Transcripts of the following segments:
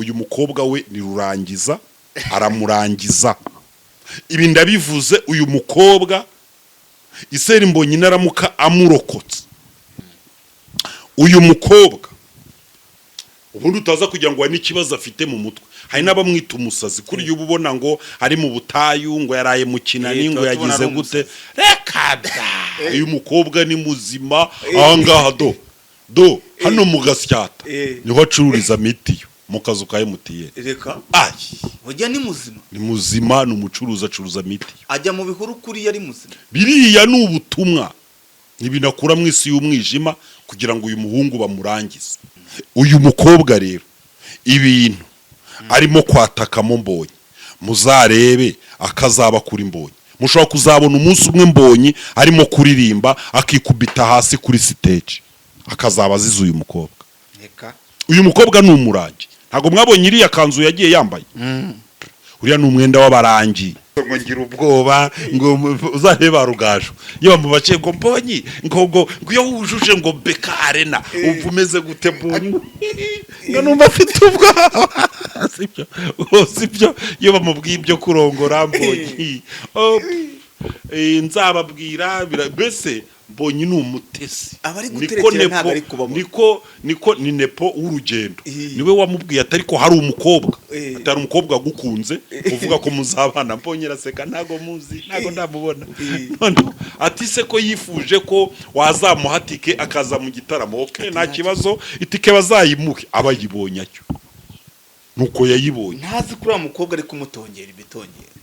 Uyu mukobwa we ni rurangiza, aramurangiza. Ibi ndabivuze, uyu mukobwa Israel Mbonyi naramuka amurokotse, uyu mukobwa ubundi utaza kugira ngo hari n'ikibazo afite mu mutwe. Hari n'abamwita umusazi kuri ubu, ubona ngo ari mu butayu, ngo yaraye mu kinani, ngo Tuba tubona yagize ari gute. Reka da, uyu mukobwa ni muzima. Ahangaha do do hano mu Gasyata niho acururiza mitiyu mu kazu ka MTN. Reka. Ayi. Burya ni muzima. Ni muzima, ni umucuruzi, acuruza mitiyu. Ajya mu bihuru kuriya ari muzima. Biriya ni ubutumwa, ni ibintu akura mu isi y'umwijima kugira ngo uyu muhungu bamurangize. Uyu mukobwa rero ibintu arimo kwatakamo Mbonyi, muzarebe akazaba kuri Mbonyi. Mushobora kuzabona umunsi umwe Mbonyi arimo kuririmba akikubita hasi kuri stage, akazaba azize uyu mukobwa. Reka. Uyu mukobwa ni umurangi. Ntabwo mwabonye iriya kanzu yagiye yambaye? Uriya ni umwenda w'abarangi. Ngo ngira ubwoba ngo uzarebe Rugaju iyo bamubaciye ngo Mbonyi, ngo iyo wujuje ngo BK Arena umva umeze gute? Mbonyi ngo numva afite ubwoba. Sibyo? Oh, sibyo? Iyo bamubwiye ibyo kurongora Mbonyi, oh, nzababwira mbese Mbonyi ni umutesi. Abari Niko guterekera ntabwo Nepo ari kubabona. niko ni Nepo w'urugendo. Niwe wamubwiye ati ariko hari umukobwa, ati hari umukobwa wagukunze uvuga ko muzabana. Mbonye araseka, ntago muzi, ntago ndamubona. Noneho ati se ko yifuje ko wazamuha tike akaza mu gitaramo? Okay, nta kibazo, itike bazayimuhe. Aba yibonye atyo, nuko yayibonye. Ntazi ko uriya mukobwa ari kumutongera ibitongera.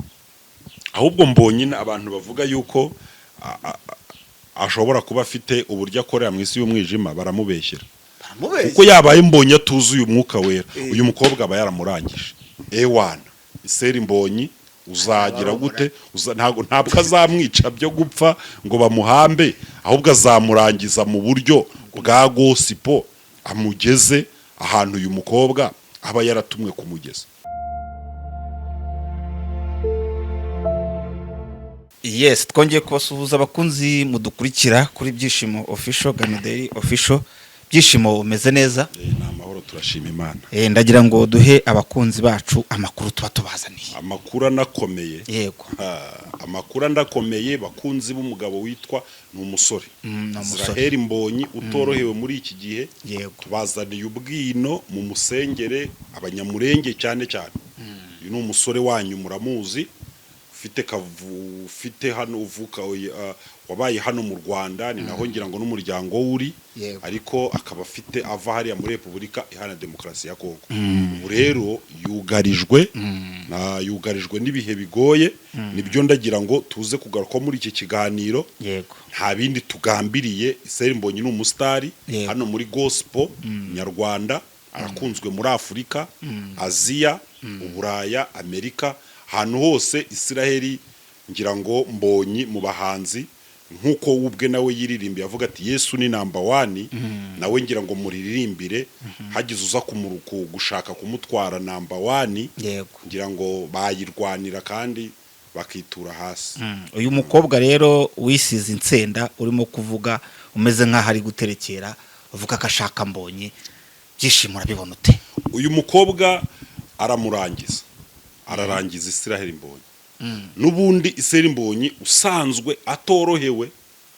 Ahubwo Mbonye abantu bavuga yuko ashobora kuba afite uburyo akorera mu isi y'umwijima, baramubeshyera. Baramubeshya. Kuko yabaye Mbonyi atuzuye umwuka wera, uyu mukobwa aba yaramurangije. Ewana, Israel Mbonyi uzagira gute? Ntabwo azamwica byo gupfa ngo bamuhambe, ahubwo azamurangiza mu buryo bwa gospel, amugeze ahantu uyu mukobwa aba yaratumwe kumugeza. Yes, twongeye kubasuhuza abakunzi mudukurikira kuri Byishimo Official, Ganoderi Official. Byishimo, umeze neza? Ni amahoro, turashima Imana. Ndagira ngo duhe abakunzi bacu amakuru tuba tubazaniye. Amakuru anakomeye. Yego. Amakuru anakomeye, bakunzi b'umugabo witwa, ni umusore, Ni umusore. Israel Mbonyi utorohewe muri iki gihe. Tubazaniye ubwino mu musengere, Abanyamurenge cyane cyane. Uyu ni umusore wanyu muramuzi, ufite kavu, ufite hano uvuka, wabaye hano mu Rwanda, ni naho ngira ngo n'umuryango we uri. Ariko akaba afite ava hariya muri Repubulika Iharanira Demokarasi ya Kongo. Ubu rero yugarijwe na yugarijwe n'ibihe bigoye. Nibyo ndagira ngo tuze kugaruka muri iki kiganiro. Nta bindi tugambiriye. Israel Mbonyi ni umusitari hano muri gospel nyarwanda, arakunzwe muri Afurika, Aziya, Uburaya, Amerika, ahantu hose. Israel ngira ngo Mbonyi mu bahanzi, nk'uko we ubwe nawe yiririmbiye avuga ati "Yesu ni number one", nawe ngira ngo muririmbire hagize uza gushaka kumutwara number one. Ngira ngo bayirwanira kandi bakitura hasi. Uyu mukobwa rero wisize insenda, urimo kuvuga umeze nk'aho ari guterekera, uvuga ko ashaka Mbonyi, Byishimo, urabibona ute? Uyu mukobwa aramurangiza, ararangiza Israel Mbonyi. N'ubundi Israel Mbonyi usanzwe atorohewe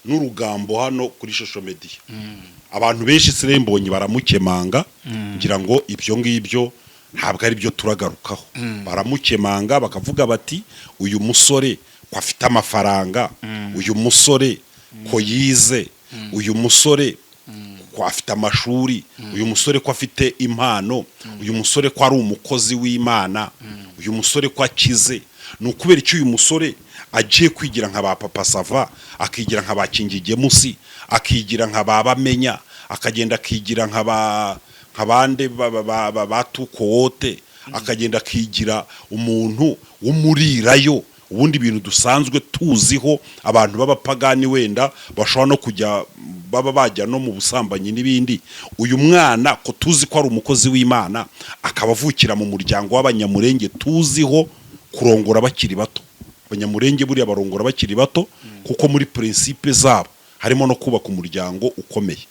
n'urugambo hano kuri social media, abantu benshi Israel Mbonyi baramukemanga. Ngira ngo ibyo ngibyo ntabwo ari byo turagarukaho. Baramukemanga bakavuga bati uyu musore ko afite amafaranga, uyu musore ko yize, uyu musore ko afite amashuri, uyu musore ko afite impano, uyu musore ko ari umukozi w'Imana, uyu musore ko akize, ni ukubera icyo uyu musore agiye kwigira nka ba Papa Sava, akigira nka ba Kingigemusi, akigira nka ba Bamenya, akagenda akigira nka ba nka bande ba Tukowote, akagenda akigira umuntu w'umurirayo? Ubundi ibintu dusanzwe tuziho abantu b'abapagani, wenda bashobora no kujya baba bajya no mu busambanyi n'ibindi. Uyu mwana ko tuzi ko ari umukozi w'Imana, akaba avukira mu muryango w'Abanyamurenge tuziho kurongora bakiri bato. Abanyamurenge buriya barongora bakiri bato, kuko muri principe zabo Harimo no kubaka umuryango ukomeye.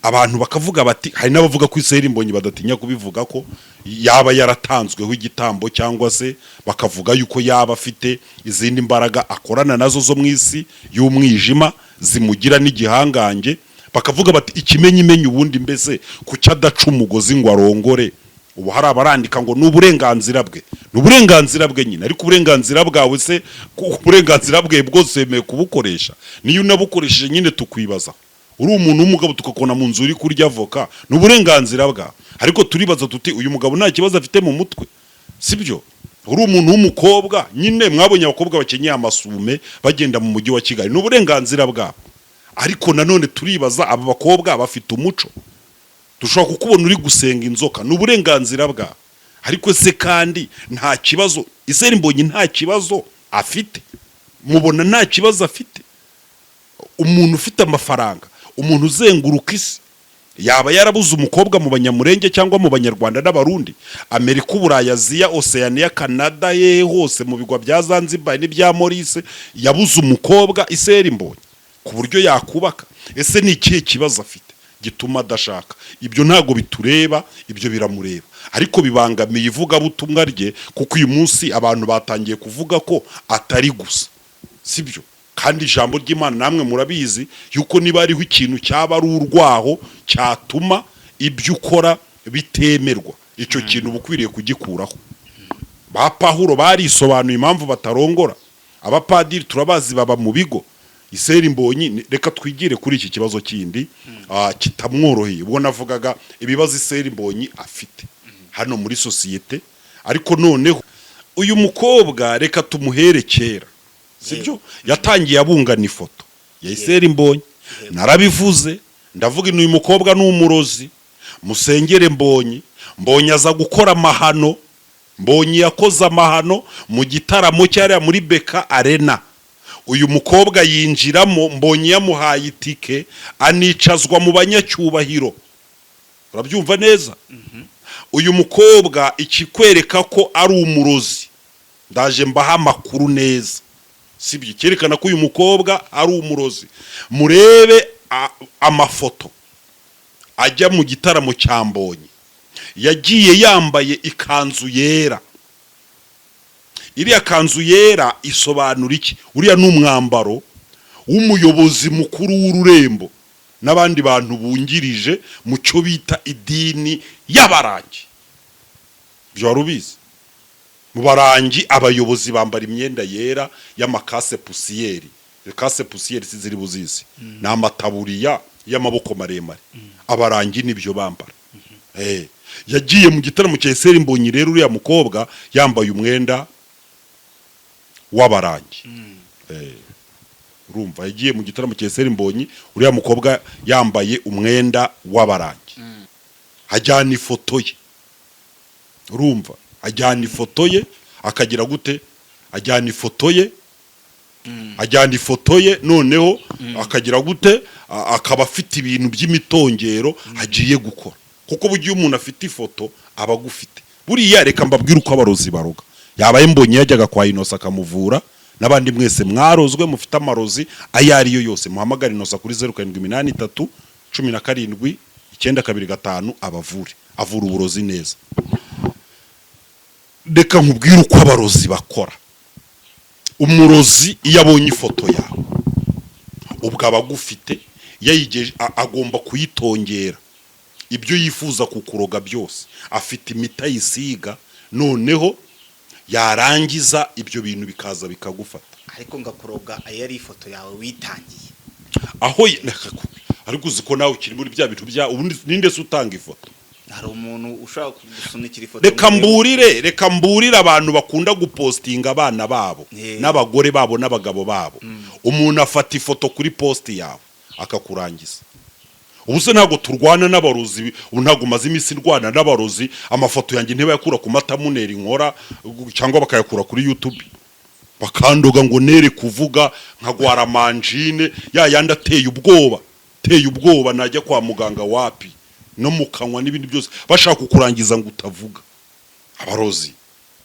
Abantu bakavuga bati, hari n'abavuga ko Israel Mbonyi, badatinya kubivuga, ko yaba yaratanzweho igitambo, cyangwa se bakavuga yuko yaba afite izindi mbaraga akorana nazo zo mu isi y'umwijima zimugira n'igihangange. Bakavuga bati ikimenyimenyi ubundi mbese kuki adaca umugozi ngo arongore? Ubu hari abarandika ngo ni uburenganzira bwe. Ni uburenganzira bwe nyine, ariko uburenganzira bwawe se, uburenganzira bwe bwose wemewe kubukoresha? Niyo unabukoresheje nyine tukwibaza, uri umuntu w'umugabo tukakubona mu nzu uri kurya avoka, ni uburenganzira bwawe, ariko turibaza tuti uyu mugabo nta kibazo afite mu mutwe? Sibyo? Uri umuntu w'umukobwa nyine, mwabonye abakobwa bakenyeye amasume bagenda mu mujyi wa Kigali, ni uburenganzira bwabo, ariko nanone turibaza, aba bakobwa bafite umuco? Dushobora kukubona uri gusenga inzoka, ni uburenganzira bwawe, ariko se kandi nta kibazo Israel Mbonyi nta kibazo afite? Mubona nta kibazo afite? Umuntu ufite amafaranga, umuntu uzenguruka isi, yaba yarabuze umukobwa mu Banyamurenge cyangwa mu Banyarwanda n'Abarundi, Amerika, Uburayi, Aziya, Oceania, Canada, ye hose mu bigwa bya Zanzibar n'ibya Maurice, yabuze umukobwa Israel Mbonyi ku buryo yakubaka? Ese ni ikihe kibazo afite gituma adashaka? Ibyo ntabwo bitureba, ibyo biramureba, ariko bibangamiye ivugabutumwa rye, kuko uyu munsi abantu batangiye kuvuga ko atari gusa sibyo. Kandi ijambo ry'Imana namwe murabizi yuko niba hariho ikintu cyaba ari urwaho cyatuma ibyo ukora bitemerwa, icyo kintu uba ukwiriye kugikuraho. Ba Pahuro barisobanuye impamvu batarongora, abapadiri turabazi baba mu bigo. Israel Mbonyi reka twigire kuri iki kibazo kindi kitamworoheye. Ubwo navugaga ibibazo Israel Mbonyi afite hano muri sosiyete, ariko noneho uyu mukobwa reka tumuhere kera, sibyo? Yatangiye abungana ifoto ya Israel Mbonyi. Narabivuze, ndavuga uyu mukobwa ni umurozi, musengere Mbonyi. Mbonyi aza gukora amahano. Mbonyi yakoze amahano mu gitaramo cyariya muri BK Arena. Uyu mukobwa yinjiramo, Mbonyi yamuhaye itike, anicazwa mu banyacyubahiro. Urabyumva neza? Uyu mukobwa, ikikwereka ko ari umurozi, ndaje mbaha amakuru neza, sibyo? Cyerekana ko uyu mukobwa ari umurozi, murebe amafoto ajya mu gitaramo cya Mbonyi. Yagiye yambaye ikanzu yera. Iriya kanzu yera isobanura iki? Uriya ni umwambaro w'umuyobozi mukuru w'ururembo n'abandi bantu bungirije mu cyo bita idini y'Abarangi. Ibyo wari ubizi? Mu Barangi abayobozi bambara imyenda yera y'amakase pusiyeri. Kase pusiyeri si ziri buzizi, ni amataburiya y'amaboko maremare. Abarangi nibyo bambara. Yagiye mu gitaramo cya Israel Mbonyi rero, uriya mukobwa yambaye umwenda w'Abarangi. Urumva, yagiye mu gitaramo cya Israel Mbonyi, uriya mukobwa yambaye umwenda w'Abarangi, ajyana ifoto ye. Urumva, ajyana ifoto ye, akagira gute? Ajyana ifoto ye, ajyana ifoto ye, noneho akagira gute? Akaba afite ibintu by'imitongero agiye gukora, kuko burya iyo umuntu afite ifoto aba agufite. Buriya reka mbabwire uko abarozi baroga. Yabaye Mbonyi yajyaga kwa Inosa akamuvura, n'abandi mwese mwarozwe, mufite amarozi ayo ariyo yose, muhamagare Inosa kuri 0783 17 925 abavure. Avura uburozi neza. Reka nkubwire uko abarozi bakora. Umurozi iyo abonye ifoto yawe, ubwo aba agufite, yayigeje, agomba kuyitongera ibyo yifuza kukuroga byose. Afite imiti ayisiga, noneho yarangiza ibyo bintu bikaza bikagufata. Ariko ngakuroga ayo ari ifoto yawe witangiye. Aho ariko uzi ko nawe ukiri muri bya bintu bya ubundi? Ninde se utanga ifoto? Hari umuntu ushaka kugusunikira ifoto. Reka mburire, reka mburire abantu bakunda gupostinga abana babo n'abagore babo n'abagabo babo. Umuntu afata ifoto kuri post yawe akakurangiza. Ubu se ntabwo turwana n'abarozi? Ubu ntabwo maze iminsi ndwana n'abarozi? Amafoto yanjye ntibayakura ku ma thumbnail nkora cyangwa bakayakura kuri YouTube, bakandoga ngo nere kuvuga, nkagwara manjine ya yandi ateye ubwoba, ateye ubwoba, najya kwa muganga wapi, no mu kanwa n'ibindi byose, bashaka kukurangiza ngo utavuga. Abarozi.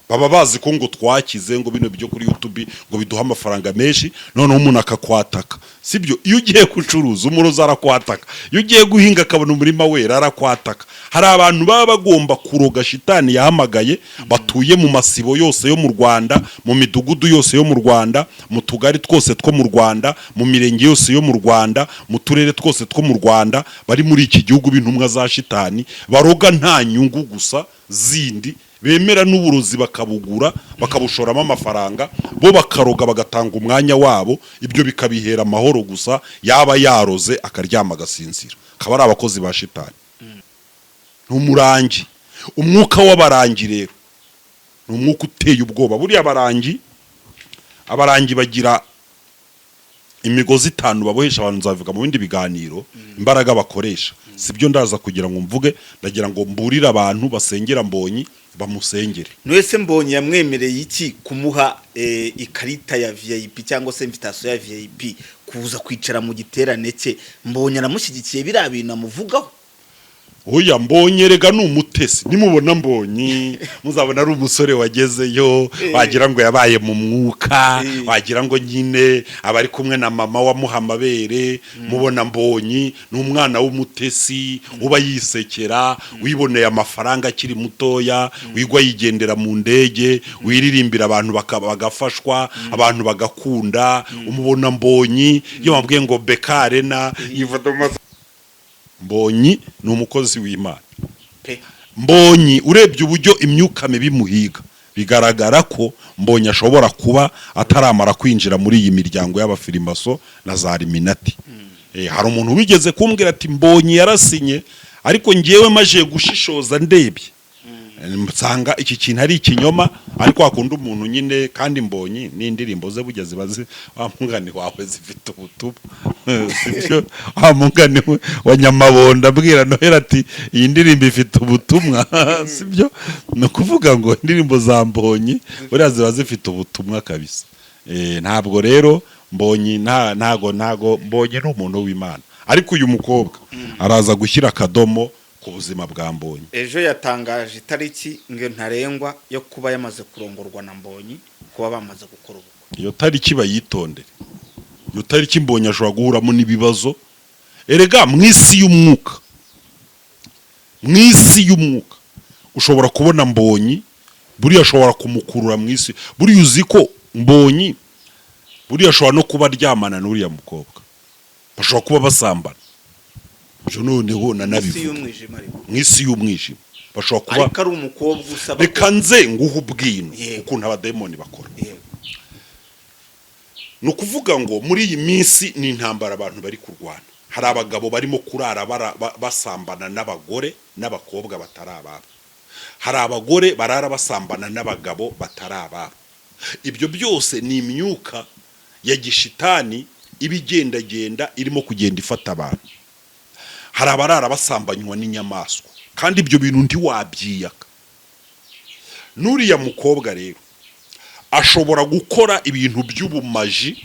Baba bazi ko ngo twakize, ngo bino byo kuri YouTube ngo biduha amafaranga menshi, noneho umuntu akakwataka, sibyo? Iyo ugiye gucuruza, umurozi arakwataka. Iyo ugiye guhinga akabona umurima wera, arakwataka. Hari abantu baba bagomba kuroga, shitani yahamagaye, batuye mu masibo yose yo mu Rwanda, mu midugudu yose yo mu Rwanda, mu tugari twose two mu Rwanda, mu mirenge yose yo mu Rwanda, mu turere twose two mu Rwanda, bari muri iki gihugu, b'intumwa za shitani baroga nta nyungu gusa zindi bemera, n'uburozi bakabugura, bakabushoramo amafaranga, bo bakaroga, bagatanga umwanya wabo, ibyo bikabihera amahoro gusa. Yaba yaroze akaryama agasinzira, akaba ari abakozi ba shitani. Ni umurangi. Umwuka w'abarangi rero ni umwuka uteye ubwoba. Buriya abarangi bagira imigozi itanu babohesha abantu. Nzabivuga mu bindi biganiro imbaraga bakoresha, sibyo? Ndaza kugira ngo mvuge, ndagira ngo mburire abantu basengera Mbonyi, bamusengere. Mwese Mbonyi yamwemereye iki kumuha ikarita ya VIP cyangwa se invitation ya VIP kuza kwicara mu giterane cye? Mbonyi aramushyigikiye biriya bintu amuvugaho? Oya, Mbonye rega ni umutesi. Nimubona Mbonyi muzabona ari umusore wagezeyo, wagira ngo yabaye mu mwuka, wagira ngo nyine aba ari kumwe na mama wamuha amabere. Mubona Mbonyi ni umwana w'umutesi, uba yisekera, wiboneye amafaranga akiri mutoya, wigwa yigendera mu ndege, wiririmbira abantu bagafashwa, abantu bagakunda. Umubona Mbonyi iyo bamubwiye ngo BK Arena, yifata mu maso. Mbonyi ni umukozi w'Imana. Pe. Mbonyi, urebye uburyo imyuka mibi imuhiga, bigaragara ko Mbonyi ashobora kuba ataramara kwinjira muri iyi miryango y'abafirimaso na za Illuminati. Hari umuntu wigeze kumbwira ati: "Mbonyi yarasinye," ariko ngewe maje gushishoza, ndebye nsanga iki kintu ari ikinyoma. Ariko wakunda umuntu nyine, kandi Mbonyi n'indirimbo ze burya ziba wa mugani wawe zifite ubutumwa, sibyo? Wa mugani wa Nyamabonda abwira Noheli ati: "Iyi ndirimbo ifite ubutumwa," sibyo? Ni ukuvuga ngo indirimbo za Mbonyi buriya ziba zifite ubutumwa kabisa. Ntabwo rero Mbonyi ntago Mbonyi ni umuntu w'Imana, ariko uyu mukobwa araza gushyira akadomo ku buzima bwa Mbonyi. Ejo yatangaje itariki ngo ntarengwa yo kuba yamaze kurongorwa na Mbonyi, kuba bamaze gukora ubukwe. Iyo tariki bayitondere. Iyo tariki Mbonyi ashobora guhuramo n'ibibazo. Erega mu isi y'umwuka, mu isi y'umwuka ushobora kubona Mbonyi, buriya ashobora kumukurura mu isi. Buriya uzi ko Mbonyi buriya ashobora no kuba aryamana n'uriya mukobwa, bashobora kuba basambana. Ibyo noneho Isi nanabivuga. y'umwijima ariko. Mu isi y'umwijima bashobora kuba Ariko ari umukobwa usaba. Reka nze nguhe ubwino ukuntu abadayimoni bakora. Ni ukuvuga ngo muri iyi minsi ni intambara abantu bari kurwana. Hari abagabo barimo kurara basambana n'abagore n'abakobwa batari ababo, hari abagore barara basambana n'abagabo batari ababo. Ibyo byose ni imyuka ya gishitani iba igendagenda, irimo kugenda ifata abantu. Hari abarara basambanywa n'inyamaswa, kandi ibyo bintu ntiwabyiyaka. N'uriya mukobwa rero ashobora gukora ibintu by'ubumaji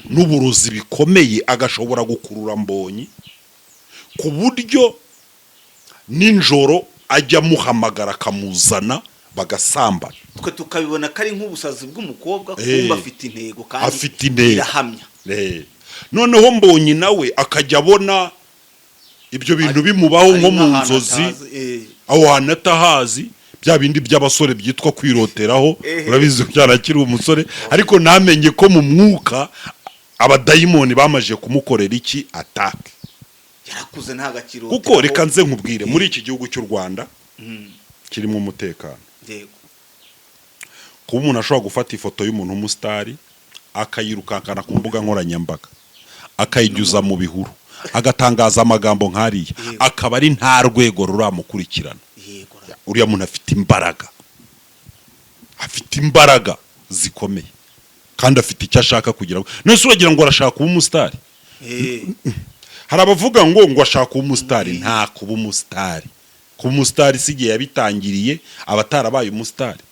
n'uburozi bikomeye, agashobora gukurura Mbonyi ku buryo nijoro ajya amuhamagara akamuzana bagasambana. Twe tukabibona ko ari nk'ubusazi bw'umukobwa, kumva afite intego kandi Afite intego. irahamya. Noneho Mbonyi nawe akajya abona ibyo bintu bimubaho Ari nko mu nk'ahantu nzozi, atazi, aho hantu atahazi, bya bindi by'abasore byitwa kwiroteraho. Urabizi ko byarakiri umusore, ariko ntamenye ko mu mwuka abadayimoni bamaze kumukorera iki? Attaque. Yarakuze, nta gakiro. Kuko reka nze nkubwire, muri iki gihugu cy'u Rwanda kirimo umutekano, kuba umuntu ashobora gufata ifoto y'umuntu w'umusitari akayirukankana ku mbuga nkoranyambaga, akayinyuza mu bihuru, agatangaza amagambo nk'ariya, akaba ari nta rwego ruramukurikirana, uriya muntu afite imbaraga, afite imbaraga zikomeye, kandi afite icyo ashaka kugira ngo. None se uragira ngo arashaka kuba umusitari? Hari abavuga ngo ashaka kuba umusitari. Nta kuba umusitari. Kuba umusitari si igihe yabitangiriye aba atarabaye umusitari.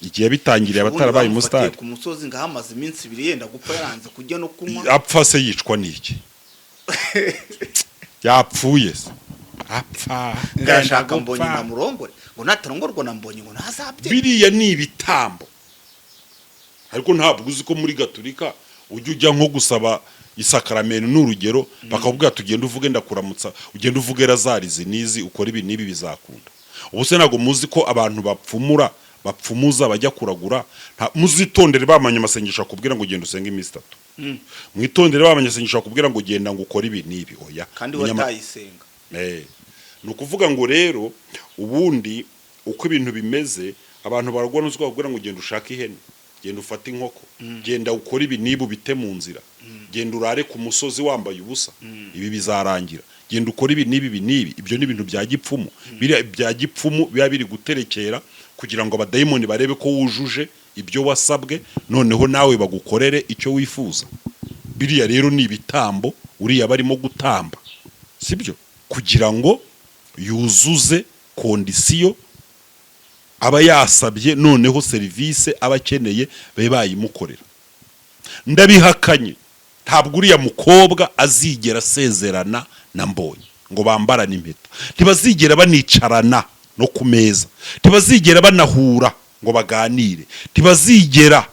Igihe yabitangiriye aba Ubundi atarabaye bamufatiye umusitari. ku musozi ngo ahamaze iminsi 2 yenda gupfa, yaranze kurya no kunywa. Apfa se yicwa n'iki? Yapfuye se? Apfa. Ngarashaka Gupfa. Mbonyi nkamurongore, ngo natarongorwa na Mbonyi ngo ntazabye. Biriya ni ibitambo, ariko ntabwo uzi ko muri Gaturika ujya nko gusaba isakaramento, ni urugero, bakakubwira tugenda uvuge ndakuramutsa, ugenda uvuge razari izi n'izi, ukora ibi n'ibi bizakunda. Ubu se ntabwo muzi ko abantu bapfumura, bapfumuza, bajya kuragura? Muzitondere bamanye amasengesho akubwira ngo genda usenge iminsi 3. Mwitondere bamanye amasengesho akubwira ngo genda ngo ukore ibi n'ibi. Oya. Kandi watayisenga. Ni ukuvuga ngo rero ubundi uko ibintu bimeze, abantu baragwa n'uzi bakubwira ngo genda ushake ihene, genda ufate inkoko, genda ukore ibi niba ubite mu nzira, genda urare ku musozi wambaye ubusa, ibi bizarangira, genda ukore ibi n'ibi, ibi n'ibi. Ibyo ni ibintu bya gipfumu. Biriya bya gipfumu biba biri guterekera kugira ngo abadayimoni barebe ko wujuje ibyo wasabwe, noneho nawe bagukorere icyo wifuza. Biriya rero ni ibitambo uriya barimo gutamba, sibyo? Kugira ngo yuzuze condition aba yasabye, noneho serivisi aba akeneye babe bayimukorera. Ndabihakanye, ntabwo uriya mukobwa azigera asezerana na Mbonyi ngo bambarane impeta. Ntibazigera banicarana no ku meza, ntibazigera banahura ngo baganire, ntibazigera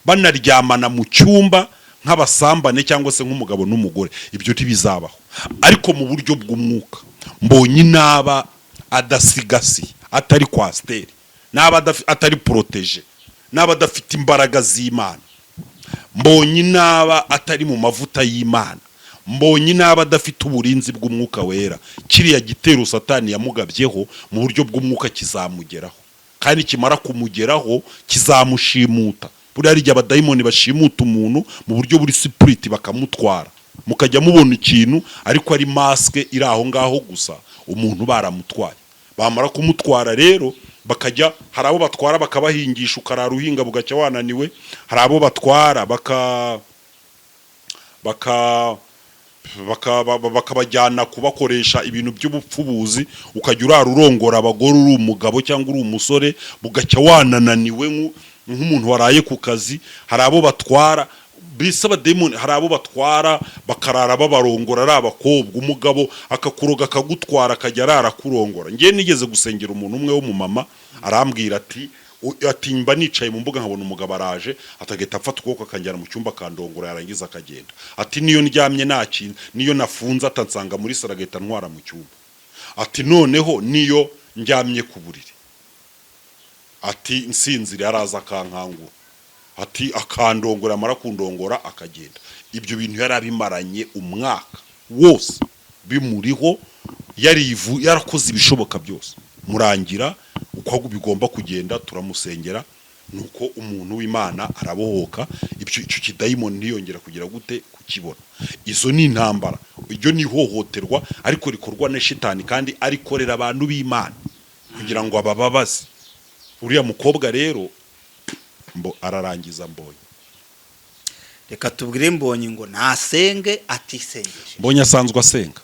banaryamana mu cyumba nk'abasambane cyangwa se nk'umugabo n'umugore. Ibyo ntibizabaho. Ariko mu buryo bw'umwuka, Mbonyi naba adasigasiye, atari kwasiteri, naba atari protégé, naba adafite imbaraga z'Imana, Mbonyi naba atari mu mavuta y'Imana, Mbonyi naba adafite uburinzi bw'Umwuka Wera, kiriya gitero Satani yamugabyeho mu buryo bw'umwuka kizamugeraho, kandi kimara kumugeraho kizamushimuta. Buriya hari igihe abadayimoni bashimuta umuntu mu buryo buri spirit, bakamutwara, mukajya mubona ikintu ariko ari masque iri aho ngaho gusa, umuntu baramutwaye. Bamara kumutwara rero bakajya, hari abo batwara bakabahingisha, ukarara uhinga bugacya wananiwe. Hari abo batwara bakabajyana kubakoresha ibintu by'ubupfubuzi, ukajya urara urongora abagore uri umugabo cyangwa uri umusore, bugacya wanananiwe nk'umuntu waraye ku kazi. Hari abo batwara mbese abademoni, hari abo batwara bakarara babarongora ari abakobwa, umugabo akakuroga akagutwara akajya arara akurongora. Ngewe nigeze gusengera umuntu umwe w'umumama, arambwira ati mba nicaye mu mbuga nkabona umugabo araje, atagahita afata ukuboko akanjyana mu cyumba akandongora, yarangiza akagenda. Ati niyo ndyamye nta kintu, niyo nafunze, atansanga muri salo agahita antwara mu cyumba. Ati noneho niyo ndyamye ku buriri, ati nsinzire, araza akankangura, ati akandongora, amara kundongora akagenda. Ibyo bintu yari abimaranye umwaka wose bimuriho, yarivu, yarakoze ibishoboka byose. Murangira uko bigomba kugenda, turamusengera, nuko umuntu w'Imana arabohoka, ibyo icyo kidayimoni ntiyongera kugira gute kukibona. Izo ni intambara, iryo ni ihohoterwa ariko rikorwa na Shitani, kandi arikorera abantu b'Imana kugira ngo abababaze. Uriya mukobwa rero mbo ararangiza Mbonyi. Reka tubwire Mbonyi ngo nasenge atisengeshe. Mbonyi asanzwe asenga.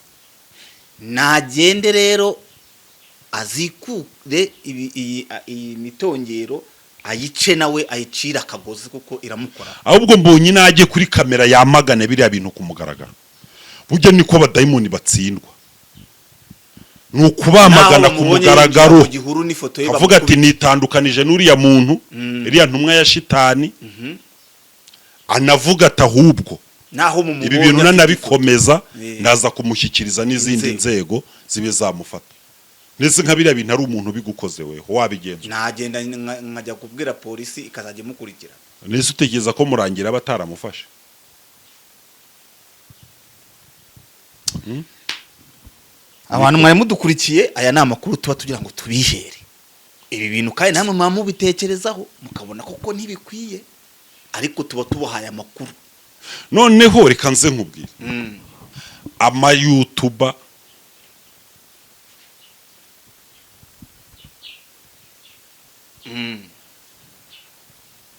Nagende rero azikure iyi mitongero, ayice nawe ayicire akagozi kuko iramukora. Ahubwo Mbonyi najye kuri kamera yamagane biriya bintu ku mugaragaro. Burya niko abadayimoni batsindwa, ni ukubamagana Naho ku bamubonye mugaragaro. yinjira mu gihuru n'ifoto ye Avuga ati bamukubita. nitandukanije n'uriya muntu, iriya ntumwa ya Shitani. Anavuga ati ahubwo Naho mumubonye ibi bintu afite nanabikomeza, Eh. ndaza kumushyikiriza n'izindi Inzego. nzego zibe zamufata. Ndetse nka biriya bintu ari umuntu ubigukoze, weho wabigenza? Nagenda nkajya kubwira polisi ikazajya imukurikira. Ndetse utekereza ko Murangira aba ataramufashe? Abantu mwari mudukurikiye, aya ni amakuru tuba tugira ngo tubihere ibi bintu, kandi namwe muba mubitekerezaho mukabona koko ntibikwiye, ariko tuba tubahaye amakuru. Noneho reka nze nkubwire, amayutuba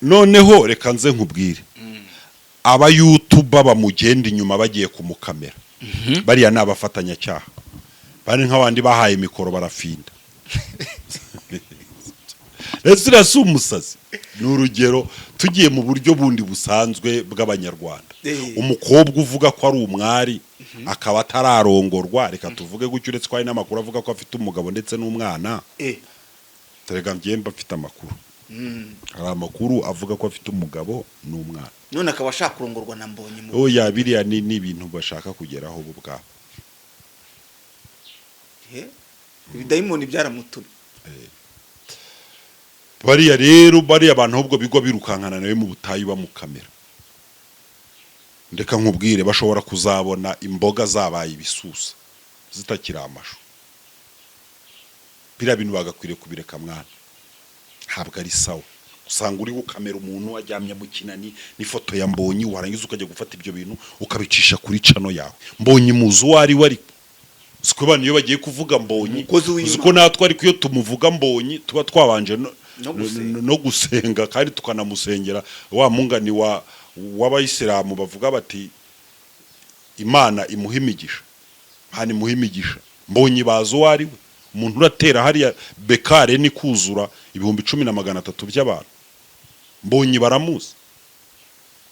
noneho reka nze nkubwire, abayutuba bamugenda inyuma bagiye kumukamera, bariya ni abafatanyacyaha, bari nk'abandi bahaye mikoro barafinda. Ese uriya si umusazi? Ni urugero, tugiye mu buryo bundi busanzwe bw'Abanyarwanda, Eh. umukobwa uvuga ko ari umwari. akaba atararongorwa, reka tuvuge gutyo, uretse ko hari n'amakuru avuga ko afite umugabo ndetse n'umwana. Reka njye mba mfite amakuru. Hari amakuru avuga ko afite umugabo n'umwana. None akaba ashaka kurongorwa na Mbonyi mu Oya, biriya ni ibintu bashaka kugeraho bo ubwabo. Ibidayimoni byaramutumye. Bariya rero, bariya abantu ahubwo bigwa birukankana nawe mu butayu bamukamera. Ndeka nkubwire, bashobora kuzabona imboga zabaye ibisusa, zitakiri amashu. Biriya bintu bagakwiriye kubireka mwana, ntabwo ari sawa. Usanga uri gukamera umuntu aryamye mu kinani n'ifoto ya Mbonyi, warangiza ukajya gufata ibyo bintu ukabicisha kuri channel yawe. Mbonyi muzi uwo ari we, ariko siko abantu iyo bagiye kuvuga Mbonyi Umukozi w'Imana. uzi ko natwe ariko iyo tumuvuga Mbonyi tuba twabanje No gusenga. no gusenga kandi tukanamusengera. Wa mungani wa w'abayisilamu bavuga bati Imana imuha imigisha, Imana imuha imigisha. Mbonyi bazi uwo ari we, umuntu uratera hariya bekare ni kuzura 10,300 by'abantu. Mbonyi baramuzi.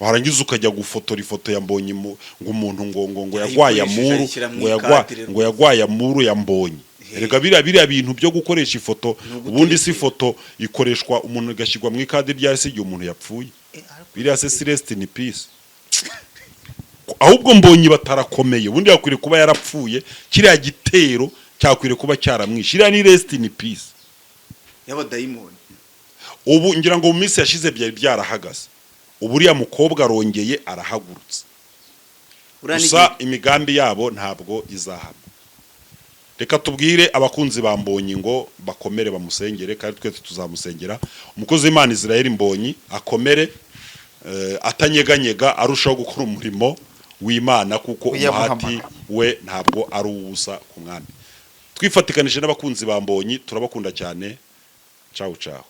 Warangiza ukajya gufotora ifoto ya Mbonyi ngo umuntu ngo yagwaye Yayikoresheje, amuru ayishyira mu ngo yagwa ikadire. ngo yagwaye amuru ya Mbonyi. Erega biriya bintu byo gukoresha ifoto, Ni uguterekera. ubundi si ifoto ikoreshwa umuntu igashyirwa mu ikadi rya se igihe umuntu yapfuye? Biriya se si rest in peace? Ahubwo Mbonyi batarakomeye, ubundi yakwiriye kuba yarapfuye. Kiriya gitero cyakwiriye kuba cyaramwishe. Iriya ni rest in peace y'abadayimoni. Ubu ngira ngo mu minsi yashize byari byarahagaze, ubu uriya mukobwa arongeye arahagurutse. Uriya ni Gusa imigambi yabo ntabwo izahama. Reka tubwire abakunzi ba Mbonyi ngo bakomere, bamusengere, kandi twese tuzamusengera. Umukozi w'Imana Israel Mbonyi akomere, atanyeganyega, arushaho gukora umurimo w'Imana, kuko umuhati Uyamuhamagaye. we ntabwo ari uwubusa ku mwami. Twifatikanije n'abakunzi ba Mbonyi, turabakunda cyane. Ciao ciao.